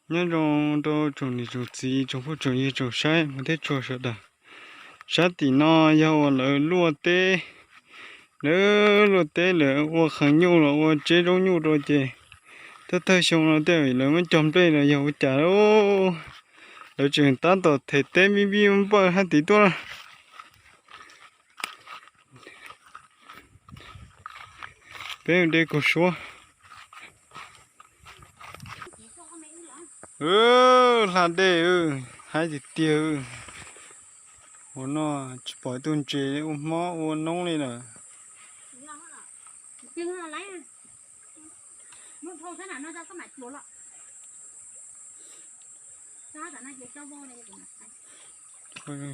Nyob zoo rau tsoom niam tsoom txiv tsoom phooj tsoom ywg tsoom saib mus thiab txhua sawv daws. Sab tim no yog uas lawv luaj teb, lawv luaj teb lawv ua qhee nyuj los ua tseb zaub nyuj rau ces thawj thawj xyoo no tej lawv muab cog nplej los yog ua cas lauj. Lawv tseem tab tom them teb npij npij npawj hab tid tuaj. Peb de kaus suab. Hla dej, haib tiag tiag. Ua no tsis pom ib tug ntses ua hmob ua noob li lawm.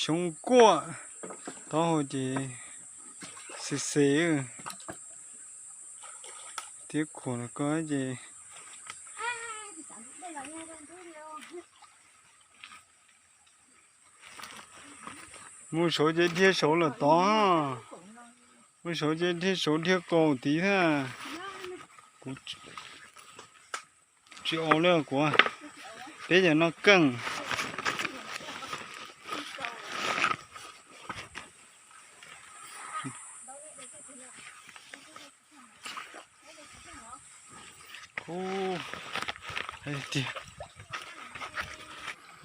Xyoob kuaj, taub hau ces xes xes thiab khuam los ko ces mus saud ces dhia saud lawm tod, mus saud ces dhia saud dhia kaus tid thiab. Kuv tsis ua li kuv, peb yam no keej. Ub, tiag,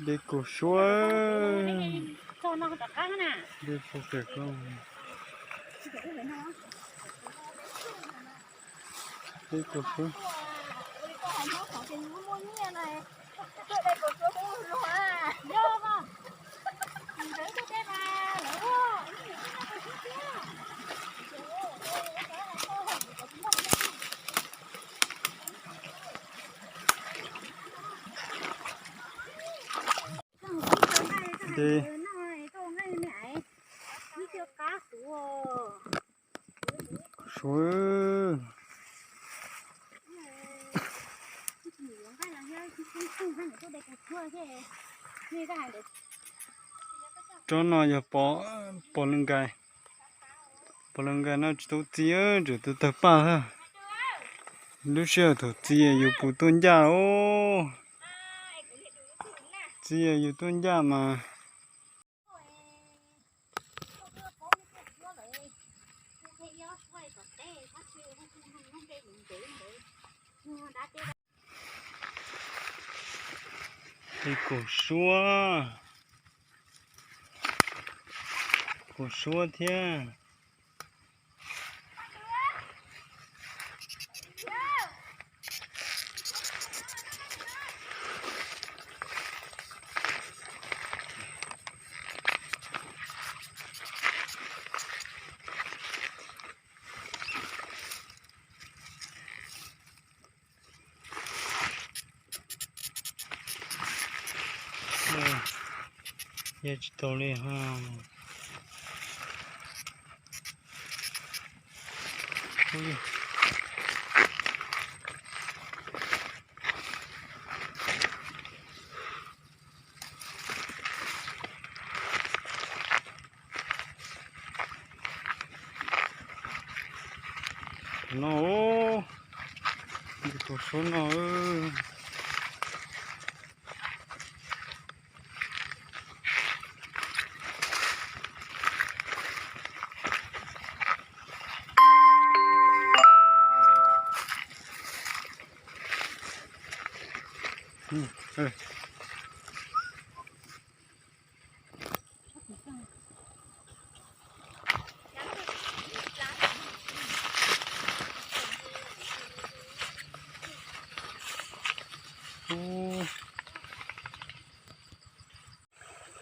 de kaus suab, de kaus suab, de kaus suab. De kaus suab. Tsob no yog pos lawv nkais, pos lawv nkais no tsis tau txi, tseem tawg tawg paj thiab. Lub sij hawm thaum txi yus puas tuaj ncaj os. Txi yus tuaj ncaj mas. Kaus suab, kaus suab thiab. Yog tsis tau li ho. No, tus suab no.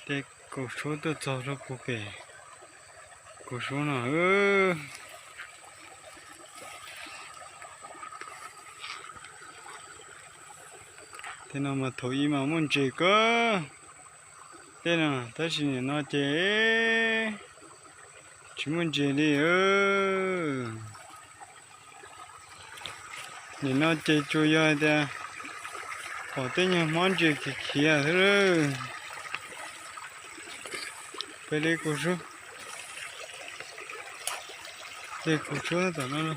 Tej kaus suab tuaj txog rau puag pem kaus suab no. Tej no mas thaum ub mas muaj ntses kawg. Tej no tab sis nim no ces tsis muaj ntses li. Nim no ces tsuas yog hais tias pom tej nyuag hmob ntses khiav khiav xwb lawm. Peb li kuv sub, li kuv sub tom no.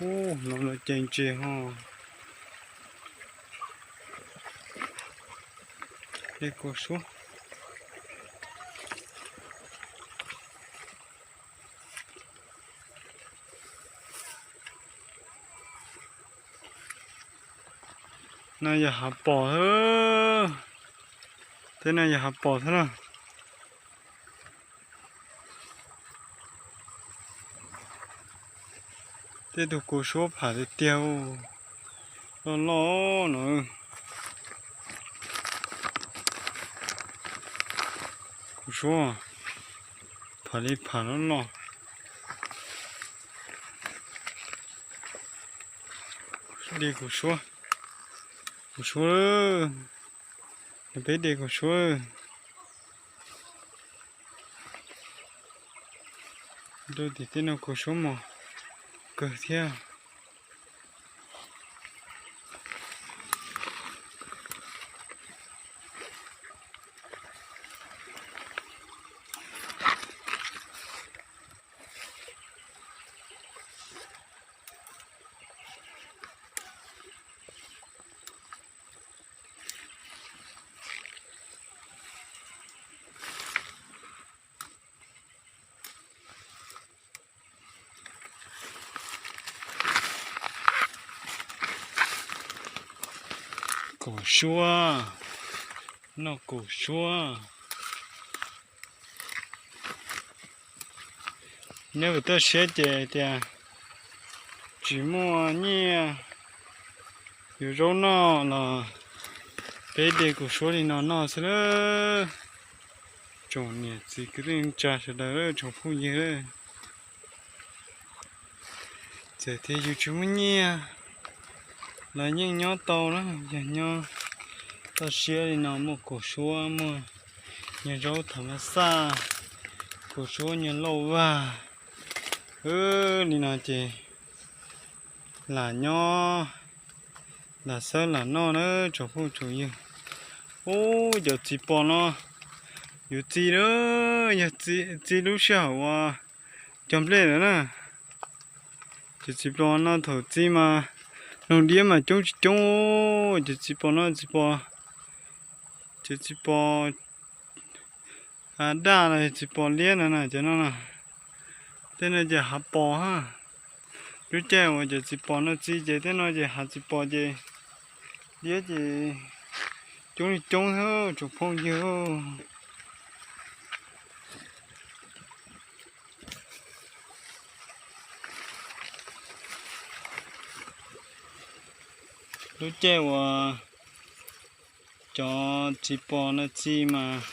Ub, no ces ntses ho. Dej kuv suab. No yog hav pos, tej no yog hav pos thiab na. Tej tug kua suab pham tiag tiag, loj loj no. Kua suab pham li pham loj loj. De kua suab, kua suab, peb de kua suab. Rau tim tej no kua suab mos kawg thiab. Kua suab, noj kua suab. Nyob pem toj siab ces tias tsis muaj nyiaj yuav zaub noj los peb de kua suab li no noj xwb lawm. Tsoom niam txiv kwv tij neej tsa sawv daws, tsoom phooj ywg, txawm tias yus tsis muaj nyiaj los yeej nyob tau na, yog nyob toj siab li no muaj kua suab, muaj nyuag zaub tham mas xaj, kua suab nyuag lauj vag li no ces lam nyob, lam xawb lam noj na tsoom phooj tsoom ywg. Ub, cov txiv pos no yuav txi lawm, yog txi lub sij hawm uas cog nplej lawm na. Cov txiv pos no thaum txi mas noog diab mas coob tsis coob. Cov txiv pos no txiv pos, cov txiv pos daj los txiv pos liab no na, cov no na. Tej no ces hav pos ha. Lub caij uas cov txiv pos no txi ces tej no ces hav txiv pos ces liab ces coob li coob thiab tsoom phooj ywg. Lub caij uas cov txiv pos no txi mas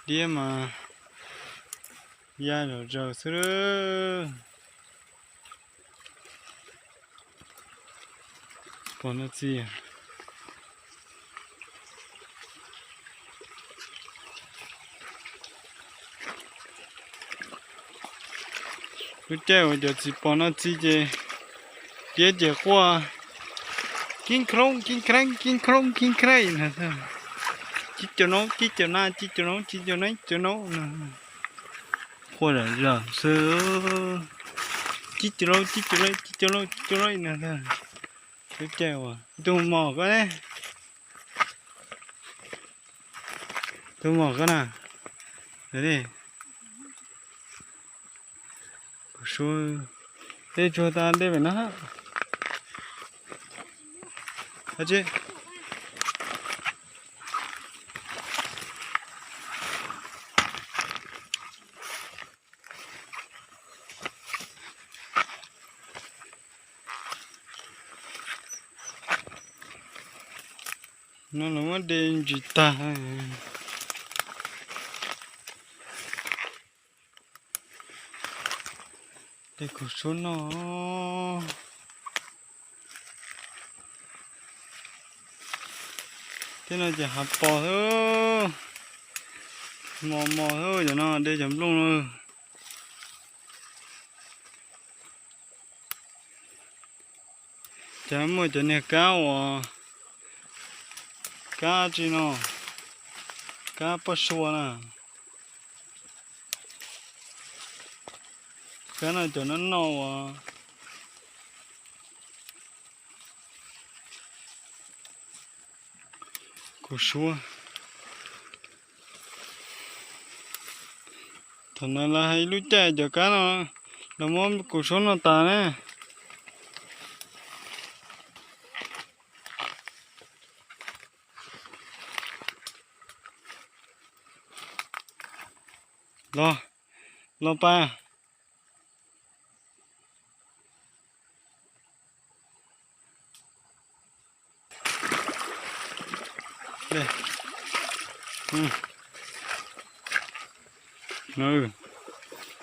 liab mas ya zom zaws xwb. Pos no txi. Lub caij uas cov txiv pos no txi ces liab ces quaj kib nkhlob kib nkhreeb kib nkhlob kib nkhreeb no. Kib cov no kib cov na, kib cov no kib cov na, kib cov no no. Quaj zom zaws xwb. Kib cov lauj kib cov lauj kib cov lauj kib cov lauj no. Lub caij uas tus mos koj ne, tus mos koj na. Tej tsuag tas dej pem no. No los muab de ntsis tag. De kua suab noj. Tej no ces hav pos xwb, mos mos xwb, cov no de cov nplooj no. Ces muaj cov niag kab uas, kab tsi no, kab poj sua na. Kab no cov no noj uas, Kaus suab. Thaum no lawv hais ib lub caij cov kab no, lawv muab kaus suab noj tas na. Los, los pais.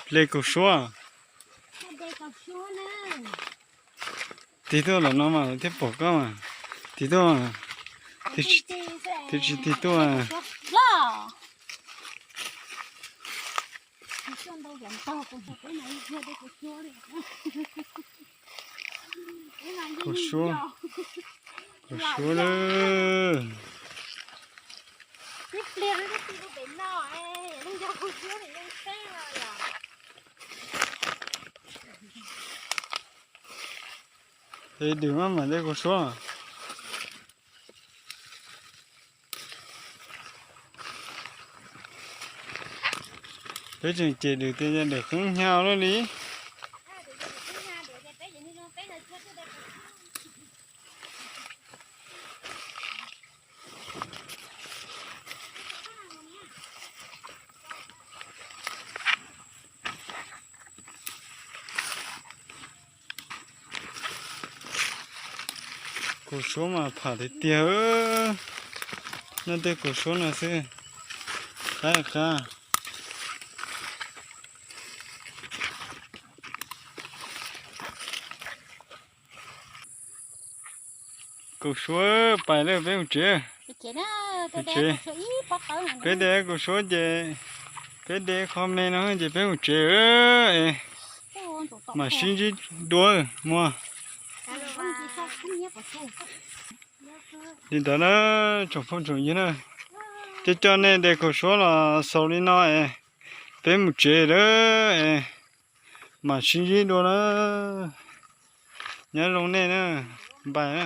Hle kaus suab. Tig tuaj los no mas thiaj pom koj mas. Tig tuaj. Tig tsis tig tuaj. Kaus suab, kaus suab lawm. Es dwm maj mam de kaus suab. Peb tseem cem dwm tias yog dwm qeeb hnyav luaj li. Kaus suab mas pham tiag tiag. Noj tej kaus suab no xwb, qab qab. Kaus suab pais lawm, peb mus tsev. Mus tsev. Peb de kaus suab ces, peb de qho me no ces peb mus tsev es mam sib ntsib dua muag. Li ntawd na, tsoom phooj tsoom ywg na, coj coj nej de kaus suab los xaus li no es peb mus tsev lawm es mam sib ntsib dua na. Nyob zoo nej na, npais na.